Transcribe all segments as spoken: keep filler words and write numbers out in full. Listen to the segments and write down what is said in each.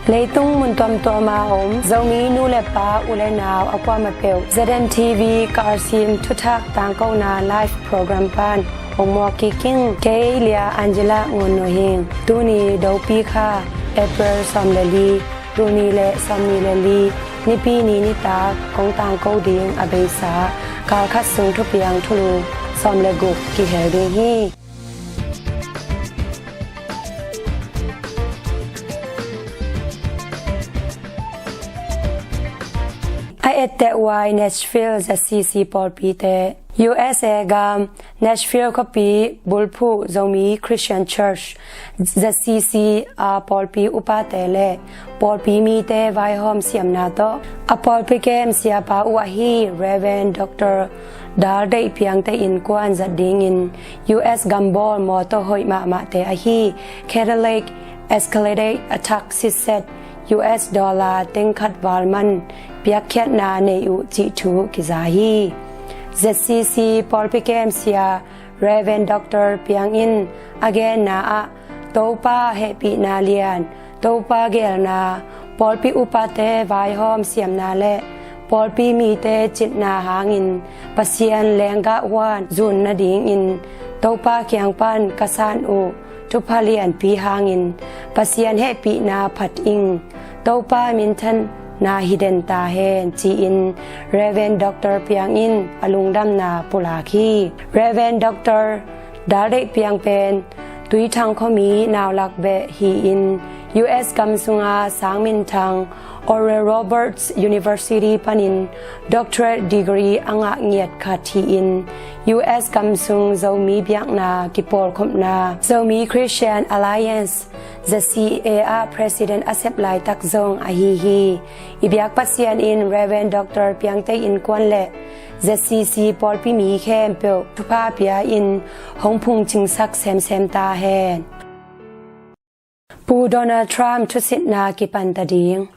Leitung mun tuamtuam a om Zomi nu le pa, u le nau a kuamah peuh, Z N T V Karsim thuthak tangkona live program pan hong mawk kik ing. Kei Lia Angela Ngun No Hing. Tuni Dopi Kha, April sawm le li, tul nih le sawm nih le li, Nipi ni nitak kong tangko ding a beisa kal khat sung thupiang thulu sawm le guk kihel ding hi. A etteh huai Nashville Z C C pawlpite. U S A gam Nashville khuapi bulphuh Zomi Christian Church, Z C C a pawlpi upate le pawlpi mite vaihawm siamna tawh a pawlpi kem siapa uh ahi Reverend Doctor Dal Deih Piangte innkuan zat dingin U S gambawl mawtaw hoih mahmahte ahi Cadillac Escalade a thak sitset U S dollar teng khat val man piakkhiatna nei uh cih thu kiza hi. Z C C pawlpi kem sia Reverend Doctor Piang in a genna ah Topa hehpihna lian, Topa geelna, pawlpi upate vaihawm siamna le pawlpi mite citna hangin Pasian lenggah huan zun nadingin Topa kiang pan ka san uh thupha lianpi hangin Pasian hehpihna phat ing. Topa minthanna hi den ta hen, ci-in Reverend Doctor Piang in a lungdamna pulak hi. Reverend Doctor Dal Deih Piang pen Tuithang khuami naulak beh hi-in U S gam sunga sang minthang Oral Roberts University panin doctorate degree a ngah ngiat khat hi-in U S gam sung Zomi biakna kipawlkhopna Zomi Christian Alliance, Z C A ah president a sep laitak zong ahi hi. I biak Pasian in Reverend Doctor Piangte innkuan le Z C C pawlpi mi khempeuh thupha pia in hong phungcingsak semsem ta hen. Pu Donald Trump thusitna kipanta ding.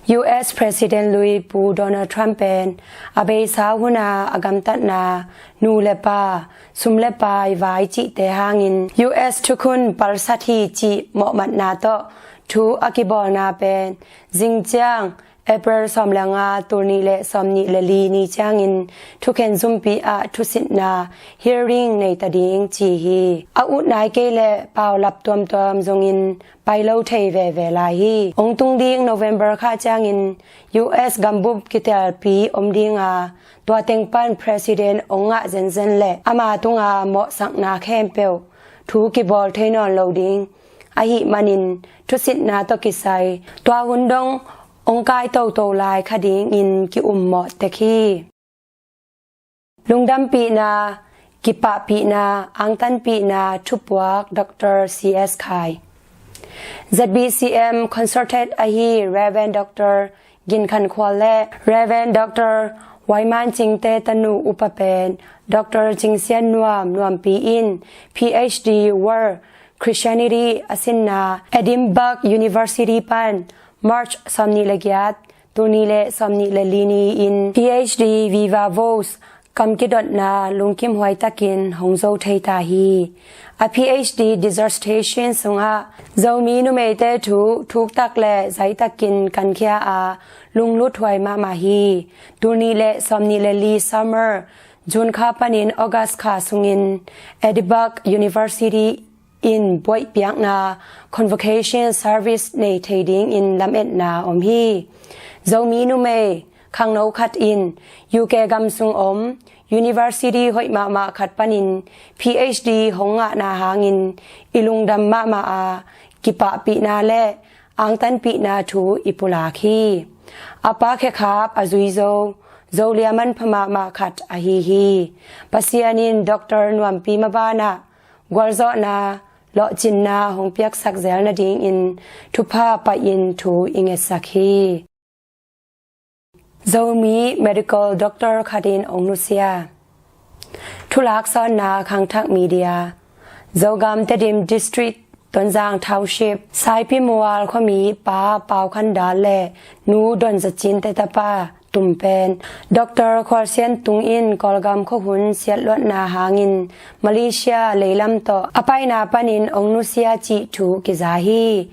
U S President lui Pu Donald Trump pen a beisa huna a gamtatna, nu le pa, sum le pai vai cihte hangin U S thukhun palsat hi cih mawhmatna tawh thu a kibawlna pen zingciang April sawm le nga, tul nih le sawm nih le li ni ciangin thukhen zumpi ah thusitna hearing nei ta ding ci hi. A ut nai kei le paulap tuamtuam zongin pai lo thei veve lai hi. Ong tung ding November kha ciangin U S gambup kitelpi om ding a, tua teng pan president ong ngah zenzen le ama tunga mawhsakna khempeuh thu kibawl thei nawn lo ding ahih manin thusitna tawh kisai tua hun dong ong kai toto lai kha dingin ki-ummawh tek hi. Lungdampihna, kipahpihna, angtanpihna thupuak Doctor C S Khai. Z B C M consultant ahi Reverend Doctor Gin Khan Khual le Reverend Doctor Waiman Cingte tanu upa pen Doctor Cing Sian Nuam Nuampi in P H D World Christianity a sinna Edinburgh University pan March sawm nih le giat, tul nih le sawm nih le li ni-in P H D Viva Voce kam kidotna lungkim huai takin hong zo thei ta hi. A P H D dissertation sungah Zomi numeite thu thuktak le zaitakin kankhia a lunglut huai mahmah hi. Tul nih le sawm nih le li summer, June kha panin August kha sungin Edinburgh University in buaihpiakna convocation service nei thei dingin lametna om hi. Zomi numei khangno khat in U K gam sung om university hoih mahmah khat panin P H D hong ngahna hangin i lungdam mahmah a, kipahpihna le angtanpihna thu i pulak hi. A pa khekhap a zui zo, Zolia manpha mahmah khat ahi hi. Pasian in Doctor Nuampi mabanah gualzawhna, lawhcinna hong piaksak zel nadingin thupha paihin thu i ngetsak hi. Zomi medical doctor khat in ong nusia. Thulak sawnna, Khangthak Media. Zogam Tedim District, Tonzang Township, Saipimual khuami Pa Pau Khan Dal le Nu Don Za Cin te tapa tum pen Doctor Khual Sian Tung in Kawlgam khuahun siatluatna hangin Malaysia leilam tawh a paina panin ong nusia cih thu kiza hi.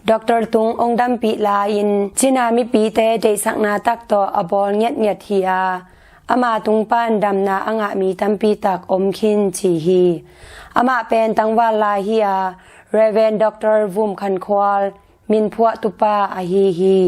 Doctor tung hong dampih lai-in Cina mipite deihsakna tak tawh a bawl ngiatngiat hi a, ama tung pan damna a ngah mi tampi tak om khin ci hi. Amah pen tangval lai hi a, Rev. Doctor Vum Khan Khual, min phuahtupa ahi hi.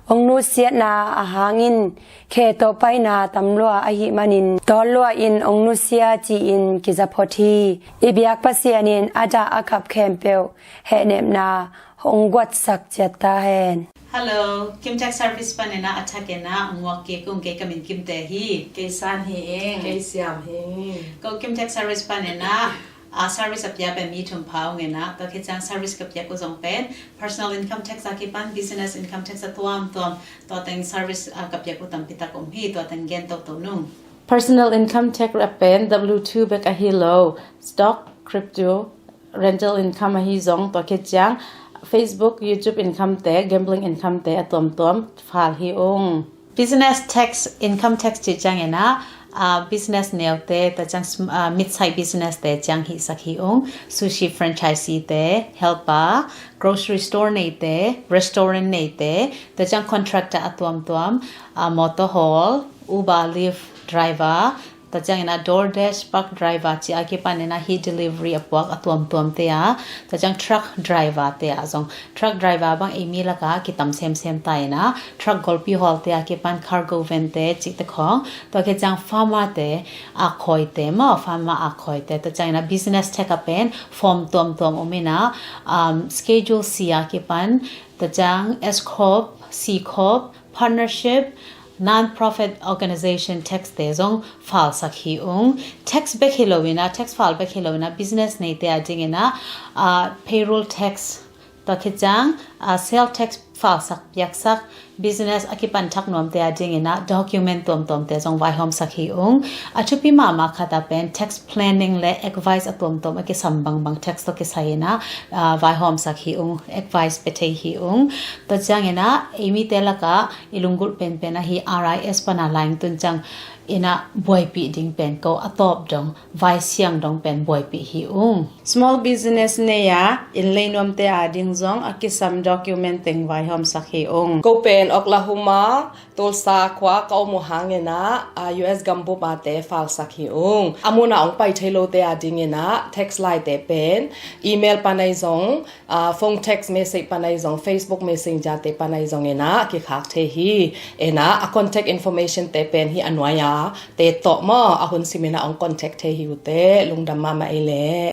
Hong nutsiatna a hangin khe tawh paina tam lua ahih manin, tawl lua in hong nutsia ci-in kizaphot hi. I biak Pasian in a dah a kap khempeuh hehnepna hong guatsak ciat ta hen. Hello, Kim Tech Service panin a thak in a hong muak kik ung. Kei ka min Kimte hi. Kei San hi ing. Kei Siam hi ing. Ko Kim Tech Service panin a, a service a pia pen mi thum pha ung in a, tua khit ciang service ka piak uh zong pen personal income tax a kipan business income tax a tuamtuam, tua teng service a ka piak uh tampi tak om hi. Tua teng gen toto nung. Personal income tax a pen W two bek ahi lo, stock, crypto, rental income ahi zong, tua khit ciang Facebook, YouTube income te, gambling income te a tuamtuam fal hi ung. Business tax, income tax cih ciangin a, ah, business neute, tua ciang sm-, ah, mid-size business te ciang hihsak hi ung. Sushi franchisee te, helper, grocery store neite, restaurant neite, tua ciang contractor a tuamtuam, ah, motor haul, Uber, Lyft driver, tua ciangin a DoorDash, Pug driver ci a kipanin a hih delivery a puak a tuamtuam te a, tua ciang truck driver te a zong, truck driver bang ei mi laka kitam semsem ta in a, truck golpi hawl te a kipan cargo van te cihte khawng, tua khit ciang farmer te, akhawite maw, farmer akhawite, tua ciangin a business tax a pen form tuamtuam om in a, um, Schedule C a kipan, tua ciang S corp, C corp, partnership, non-profit organization tax te zong falsak hi ung. Tax bek hi lo in a, tax fal bek hi lo in a, business neite a dingin a, ah, payroll tax, tua khit ciang, ah, sale tax falsak piaksak, business a kipan thak nuamte a dingin a document tuamtuamte zong vaihawmsak hi ung. A thupi mahmah khat a pen tax planning le advice a tuamtuam a kisam bangbang tax tawh kisai in a, ah, vaihawmsak hi ung, advice pia thei hi ung. Tua ciangin a, ei mite laka i lunggulh penpen ahi R I S pan a laing tun ciang in a buaipih ding pen ko a tawp dong, vaisiang dong pen buaipih hi ung. Small business nei a inn lei nuamte a ding zong a kisam document teng vaihawmsak hi ung. Ko pen Oklahoma, Tulsa khua ka om uh hangin a, a, U S gambup a te falsak hi ung. A mun a hong pai thei lote a dingin a, tax laite pen email pan ahi zong, a, phone text message pan ahi zong, Facebook Messenger te pan ahi zong in a kikhak thei hi. In a, a contact information te pen hih a nuai a te tawh maw, a hun sim in a hong contact thei hi uh teh, lungdam mahmah ei leh.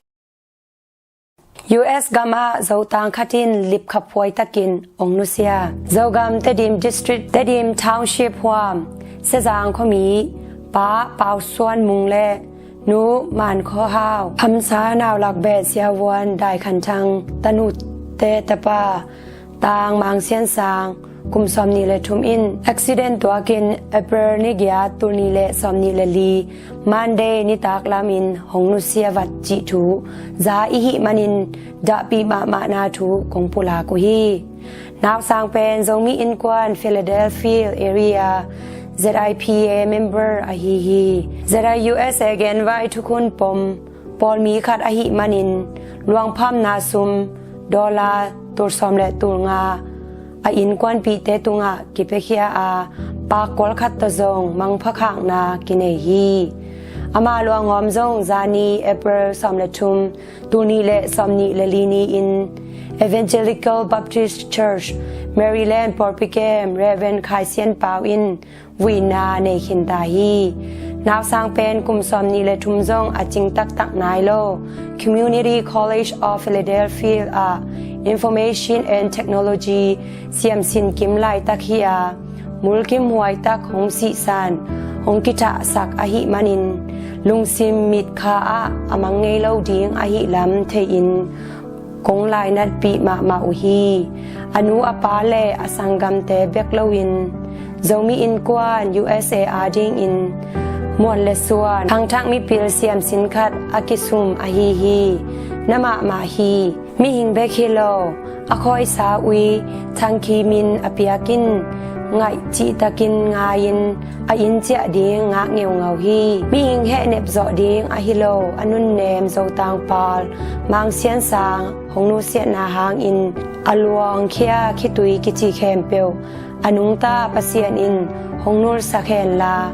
U S gam ah Zotang khat in lipkhaphuai takin hong nusia. Zogam Tedim District, Tedim Township huam Sezang khuami Pa Pau Suan Mung le Nu Man Khaw Hau, Khamsa Naulak Beh Siavuan Dai Khan Thang tanute tapa Tang Mang Sian Sang, kum sawmnih le thum in accident tuakin April ni giat, tul nih le sawmnih le li, Monday nitak lamin hong nusia vat cih thu za i hih manin dahpih mahmahna thu kong pulak uh hi. Nausang pen Zomi Innkuan Philadelphia Area Z I P A member ahi hi. Z I U S A genvai thukhun pom pawlmi khat ahih manin luangphamna sum dollar tul sawm le tul nga a innkuanpihte tungah kipiakhia a, pakkual khat tawh zong mangpha khakna kinei hi. Ama luangawm zong zani April sawm le thum, tul nih le sawmnih le li ni-in Evangelical Baptist Church, Maryland pawlpi kem Rev. Khai Sian Pau in vuina nei khinta hi. Nausang pen kum sawmnih le thum zong a cing taktak nai lo Community College of Philadelphia ah Information and Technology siamsin kim laitak hi a, mulkimhuai tak hong sihsan, hong kithahsak ahih manin lungsim mitkha ah a mang ngei lo ding ahih lam thei-in kong lainatpih mahmah uh hi. A nu a pa le a sanggamte bek loin Zomi Innkuan U S A adingin muan le suan khangthak mipil siamsin khat a kisum ahi hi. Na mahmah hi. Mihing bek hi lo, a khawisa ui thangkhimin a piakin ngaih cihtakin ngai-in a inn ciah ding ngak ngeungau hi. Mihing hehnep zawh ding ahi lo a nunnem Zotangpal Mang Sian Sang hong nusiatna hangin a luangkhia khitui kici khempeuh a nungta Pasian in hong nulsak henla,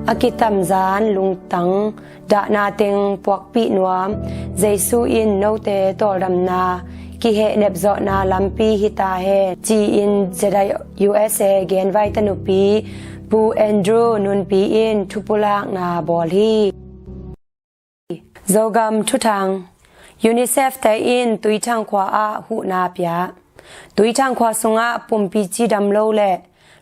a kitamzan lungtang dahna teng puakpih nuam Jesu in note tawldamna kihehnep zawhna lampi hi ta hen, ci-in Z I U S A genvai tanupi Pu Andrew Nunpi in thupulakna bawl hi. Zogam thuthang. UNICEF te in Tuithang khua ah huhna pia. Tuithang khua sungah pumpi cidam lo le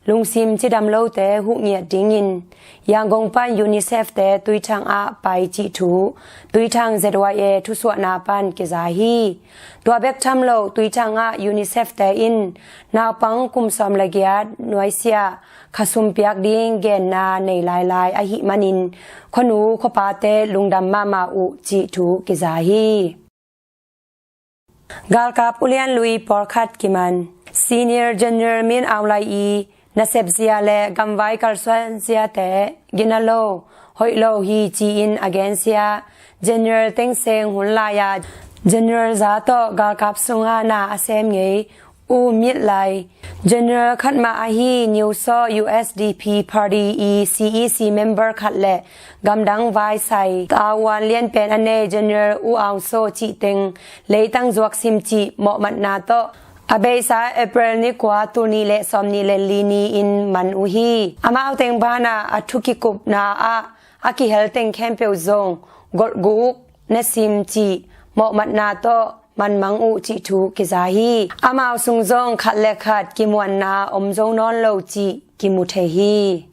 lungsim cidam lote huh ngiat dingin Yangon pan UNICEF te Tuithang ah pai cih thu Tuithang Z Y A thusuahna pan kiza hi. Tua bek tham lo Tuithang ah UNICEF te in naupang kum sawm le giat nuaisiah khasum piak ding genna nei lailai ahih manin khuanu khuapate lungdam mahmah uh cih thu kiza hi. Galkap ulian lui pawlkhat kiman. Senior General Min Aung Hlaing i nasepzia le gamvai kalsuanziate gina lo, hoih lo hi ci-in a gensia General Thein Sein hun lai-a General za tawh galkap sungah na a sem ngei U Myint Hlaing, General khat mah ahi New Saw U S D P Party i C E C member khat le gamdang vaisai tau uan lianpen a nei General U Aung Hlaing cih teng leitang zuak sim cih mawhmatna tawh a beisa April ni kua, tul nih le sawm nih le li ni-in man uh hi. Amau teng banah a thu kikupna ah a kihel teng khempeuh zong golhguk na sim cih mawhmatna tawh manmang uh cih thu kiza hi. Amau sung zong khat le khat kimuanna om zo nawn lo cih kimu thei hi.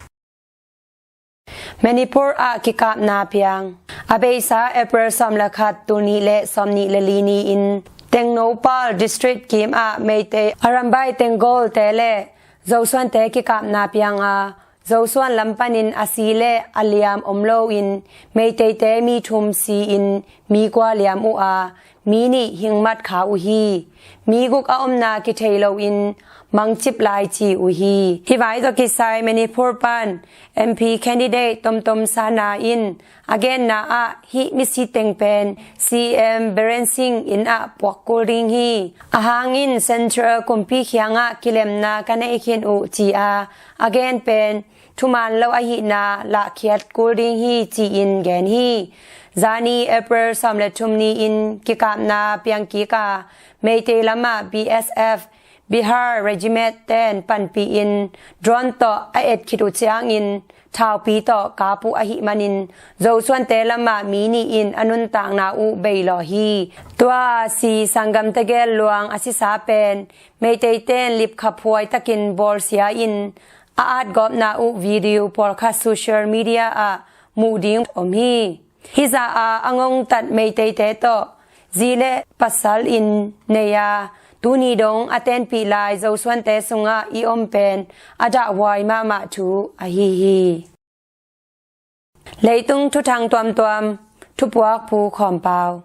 Manipur ah kikapna piang. A beisa April sawm le khat, tul nih le sawm nih le li ni-in Tengnoupal District kim ah Meitei Arambai Tenggol te le Zosuan te kikapna piang a, Zosuan lam panin a si le a liam om loin Meiteite mi thum si-in mi kua liam uh a, mi nih hingmat kha uh hi. Mi guk a omna kithei loin mangcip lai ci uh hi. Hih vai tawh kisai Manipur pan M P candidate Tomtom Sana in a genna ah hih misi teng pen C M Biren Singh inn ah puak kul ding hi. A hangin Central kumpi kiangah kilemna ka nei khin uh ci-a a gen pen thuman lo ahihna lahkhiat kul ding hi ci-in gen hi. Zani April sawm le thum ni-in kikapna piang kik a, Meitei lamah B S F Bihar Regiment ten panpih in drone tawh a et khit uh ciangin thaupi tawh kap uh ahih manin Zosuante lamah mi nih in a nuntakna uh bei lawh hi. Tua si sanggam tegel luang a sisa pen Meitei ten lipkhaphuai takin bawlsia in a atgawpna uh video pawlkhat social media ah muh ding om hi. Hih zah a a ngongtat Meiteite tawh zi le pasal in nei a, tuni dong a tenpih lai Zosuante sungah i om pen a dahhuai mahmah thu ahi hi. Leitung thuthang tuamtuam, thupuak Pu Khawm Pau.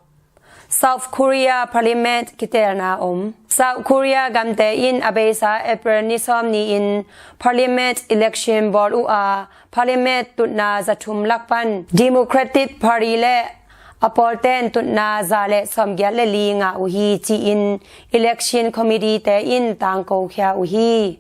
South Korea Parliament kitelna om. South Korea gamte in a beisa April ni sawm ni-in Parliament election bawl uh a, Parliament tutna zathum lak pan Democratic Party le a pawlten tutna za le sawmgiat le li ngah uh hi ci-in Election Committee te in tangko khia uh hi.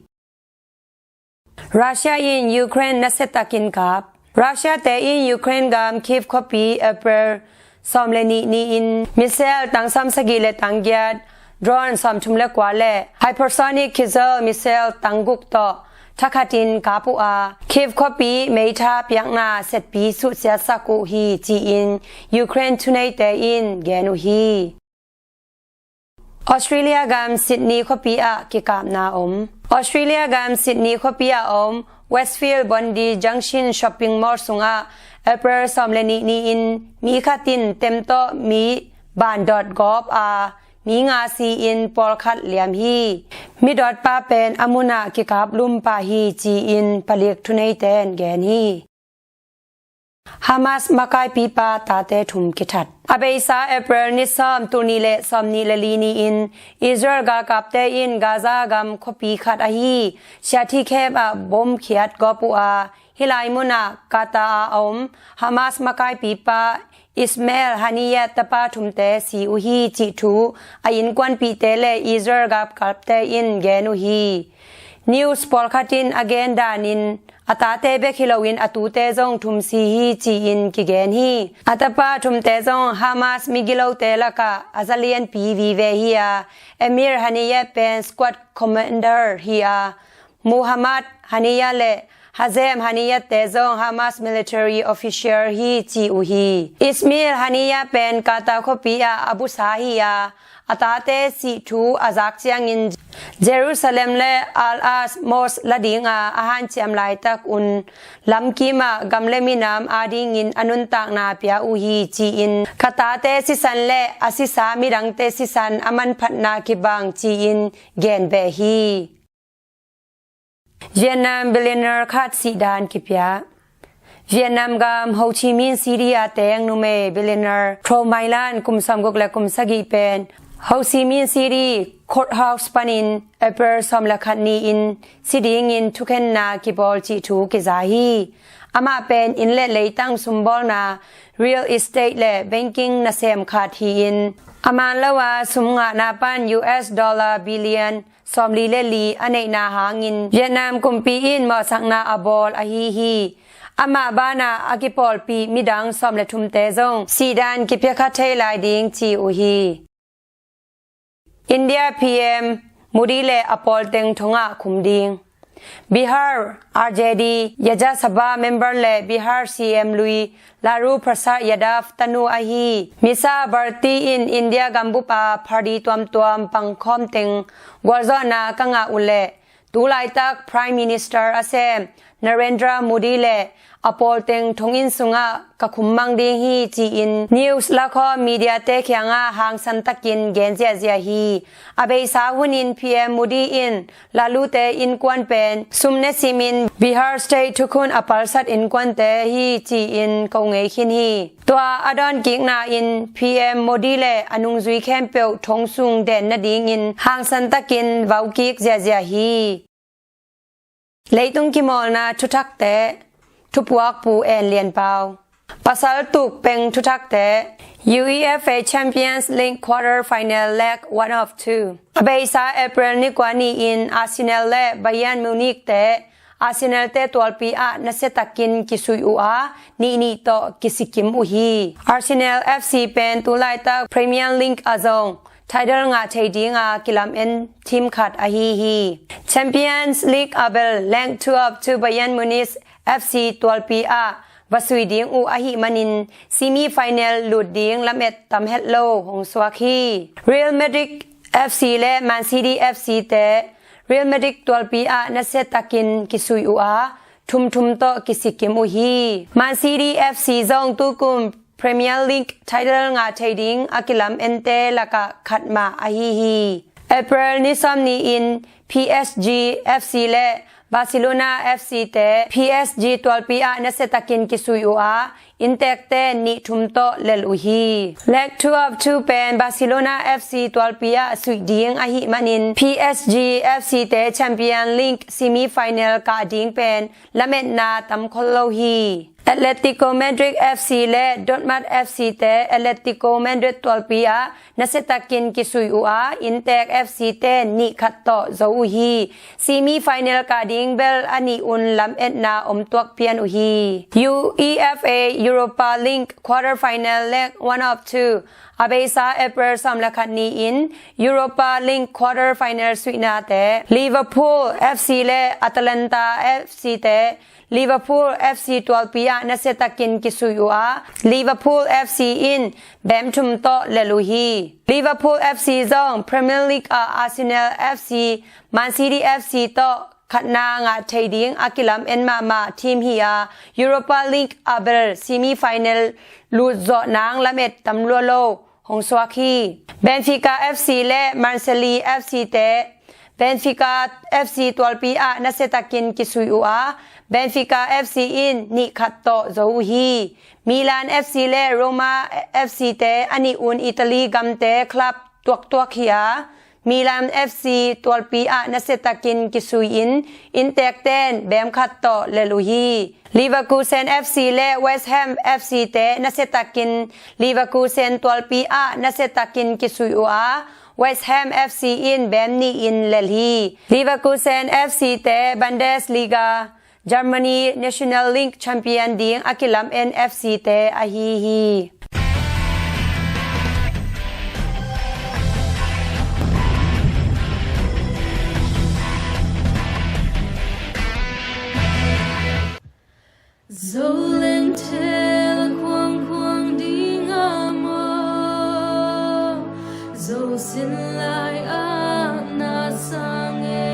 Russia in Ukraine nasiatakin kap. Russia te in Ukraine gam Kyiv khuapi April sawm le nih ni-in missile tang sawm sagih le tang giat, drone sawm thum le kua le hypersonic cruise missile tang guk tawh thakhatin kap uh a, Kyiv khuapi meitha piakna setpi suhsiatsak uh hi ci-in Ukraine thuneite in gen uh hi. Australia gam Sydney khuapi ah kikapna om. Australia gam Sydney khuapi ah om Westfield Bondi Junction Shopping Mall sungah April sawm le nih ni-in mi khat in tem tawh mi bandawt gawp a, mi nga si-in pawlkhat liam hi. Midawtpa pen a munah kikap lumpah hi ci-in palik thuneite in gen hi. Hamas makaipipa tate thum kithat. A beisa April ni sawm, tul nih le sawm nih le li ni-in Israel galkapte in Gaza gam khuapi khat ahi Shati Khep ah bom khiat gawp uh a, hih lai munah Qatar a om Hamas makaipipa Ismail Haniyeh tapa thumte si uh hi cih thu a innkuanpihte le Israel galkapte in gen uh hi. News pawlkhat in a gen danin a tate bek hi loin a tute zong thum si hi ci-in kigen hi. A tapa thumte zong Hamas migilote lakah a zalianpi vive hi a, Amir Haniyeh pen squad commander hi a, Muhammad Haniyeh le Hazem Haniyeh te zong Hamas military official hi ci uh hi. Ismail Haniyeh pen Qatar khuapi ah a busa hi a, a tate sih thu a zak ciangin Jerusalem le Al-Aqsa Mosque la dinga a hanciam laitak un lamkim ah gam le minam adingin a nuntakna pia uh hi ci-in, ka tate sisan le a sisa midangte sisan a manphatna kibang ci-in gen beh hi. Vietnam billionaire khat sihdan kipia. Vietnam gam Ho Chi Minh City a teng numei billionaire Tho Mai Lan kum sawmguk le kum sagih pen Ho Chi Minh City courthouse panin April sawm le khat ni-in si dingin thukhenna kibawl cih thu kiza hi. Amah pen inn le leitang sumbawlna, real estate le banking nasem khat hi-in, a man lo a sum ngahna pan U S dollar billion sawmli le li a neihna hangin Vietnam kumpi in mawhsakna a bawl ahi hi. Amah banah a kipawlpih midang sawm le thumte zong sihdan kipia kha thei lai ding ci uh hi. India P M Modi le a pawlteng thongah khum ding. Bihar R J D Rajya Sabha member le Bihar C M lui Lalu Prasad Yadav tanu ahi Misa Bharati in India gambup a party tuamtuam pangkhawm teng gualzawhna ka ngah uh leh tu laitak Prime Minister a sem Narendra Modi le a pawlteng thonginn sungah ka khum mang ding hi ci-in news lakhawm mediate kiangah hangsan takin gen ziahziah hi. A beisa hunin P M Modi in Lalute innkuan pen sum ne simin Bihar State thukhun a palsat innkuante hi ci-in ko ngei khin hi. Tua a dawnkikna in P M Modi le a nungzui khempeuh thong sung den nadingin hangsan takin vaukik ziahziah hi. Leitung kimawlna thuthakte, thupuak Pu En Lian Pau. Pasal tuk peng thuthakte, UEFA Champions League quarter final leg one of two. A beisa April ni kua ni-in Arsenal le Bayern Munich te, Arsenal te tualpi ah nasiatakin kisuih uh a, nih nih tawh kisikim uh hi. Arsenal F C pen tu laitak Premier League a zong title ngah thei dinga kilamen team khat ahi hi. Champions League a bel leg two of two Bayern Munich F C tualpi ah va sui ding uh ahih manin semi final lut ding lamet tam het lo hong suak hi. Real Madrid F C le Man City F C te Real Madrid tualpi ah nasiatakin kisui uh a, thumthum tawh kisikim uh hi. Man City F C zong tukum Premier League title ngah thei ding a kilamte lakah khat mah ahi hi. April ni sawm ni-in P S G F C le Barcelona F C te P S G tualpi ah nasiatakin kisui uh a, inntekte nih thum tawh lel uh hi. Leg two of two pen Barcelona F C tualpi ah suih ding ahih manin P S G F C te Champion League semi final kah ding pen lametna tam khol lo hi. Atletico Madrid F C le Dortmund F C te Atletico Madrid tualpi ah nasiatakin kisui uh a, inntek F C te nih khat tawh zo uh hi. Semi final kah ding bel a nih un lametna om tuak pian uh hi. UEFA Europa League quarter final leg one of two a beisa April sawm le khat ni-in Europa League quarter final suihnate Liverpool F C le Atalanta F C te Liverpool F C tualpi ah nasiatakin kisui uh a, Liverpool F C in bem thum tawh lel uh hi. Liverpool F C zong Premier League ah Arsenal F C, Man City F C tawh khatna ngah thei ding a kilamen mahmah team hi a, Europa League a bel semi final lut zawh nang lamet tam lua lo hong suak hi. Benfica F C le Marseille F C te Benfica F C tualpi ah nasiatakin kisui uh a, Benfica F C in nih khat tawh zo uh hi. Milan F C le Roma F C te a nih un Italy gamte club tuaktuak hi a, Milan F C tualpi ah nasiatakin kisui-in innteekten beem khat tawh lel uh hi. Leverkusen F C le West Ham F C te nasiatakin Leverkusen tualpi ah nasiatakin kisui uh a, West Ham F C in beem nih in lel hi. Leverkusen F C te Bundesliga, Germany National League champion ding a kilamen F C te ahi hi. Zo leng thel a khuangkhuang ding a maw? Zo sin lai ah na sang e.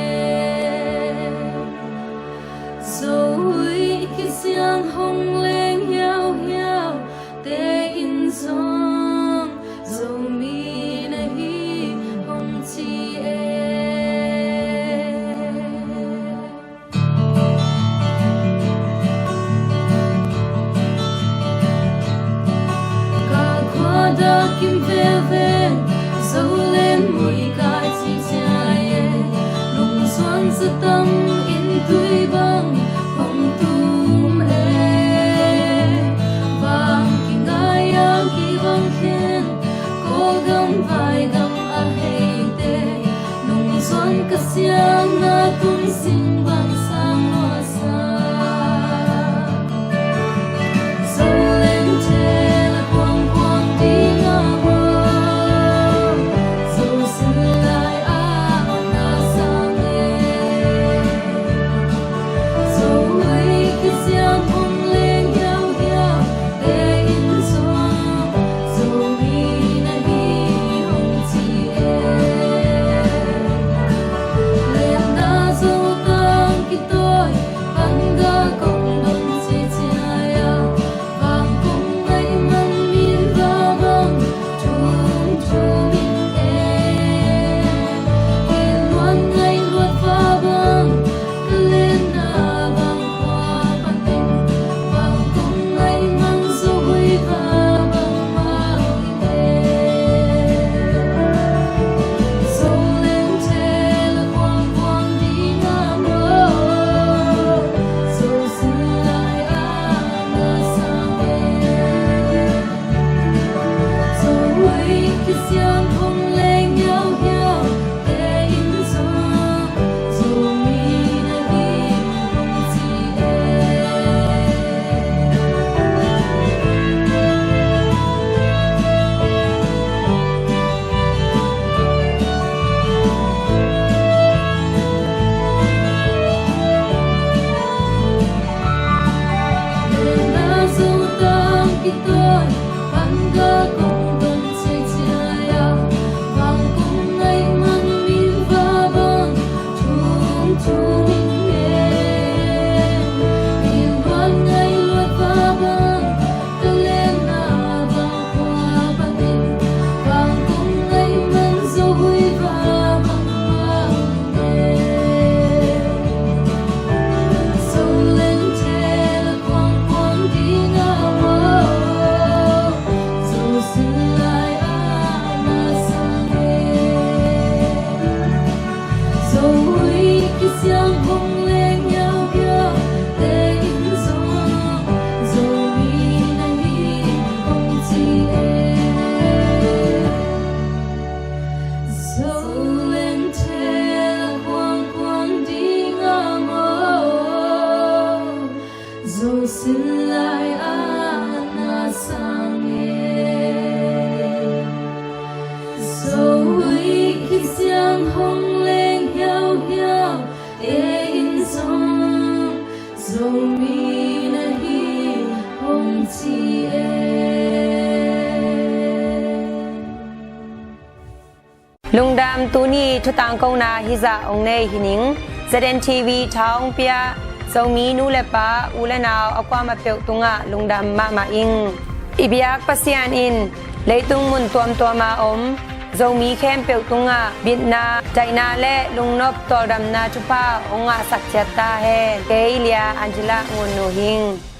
Zo huih kisiang hong leng hiauhiau te in zong Zomi na hi hong ci e. Ka khua dah kim veve, Zoland muikai ci ciai e. Lungsuan zatang in tui bang hong tum e. Vang kingai a kibang khen, Kawlgam vaigam a heite, nungzuan ka siang na tun sing bang sang lua sa. Zo leng thel a khuangkhuang ding a maw? Zo sin lai ah na sang e. Zo huih kisiang hong leng hiauhiau te in zong Zomi na hi hong ci e. Lenna Zotang kitawi, Panga kong don ci ciai a, Vang kong ngaih man min va bang thum thum in e. Inn luan ngaih luat va bang, ka lenna bang khua pan in, Vang kong ngaih man Zo huih va bang mau in e. Zo leng thel a khuangkhuang ding a maw? Zo sin lai ah na sang e. Zo huih kisiang hong leng hiauhiau te in zong Zomi na hi hong ci e. Lenna Zotang kitawi, Panga kong don ci ciai a, Vang kong ngaih man min va bang thum thum in e. Inn luan ngaih luat va bang, ka lenna bang khua pan in, Vang kong ngaih man Zo huih va bang mau in e. Zo leng thel a khuangkhuang ding a maw? Zo sin lai ah na sang e. Zo huih kisiang hong leng hiauhiau te in zong Zomi na hi hong ci e. Zo leng thel a khuangkhuang ding a maw? Zo sin lai ah na sang e. Zo huih kisiang hong leng hiauhiau te in zong Zomi na hi hong ci e. Lungdam. Tuni thutang kona hizah hong nei hi ning. Z N T V tha hong pia Zomi nu le pa, u le nau a kuamah peuh tungah lungdam mahmah ing. I biak Pasian in leitung mun tuamtuama om Zomi khempeuh tungah bitna, daihna le lungnop tawldamna thupha hong ngahsak ciat ta hen. Kei Lia Angela Ngun Nu Hing.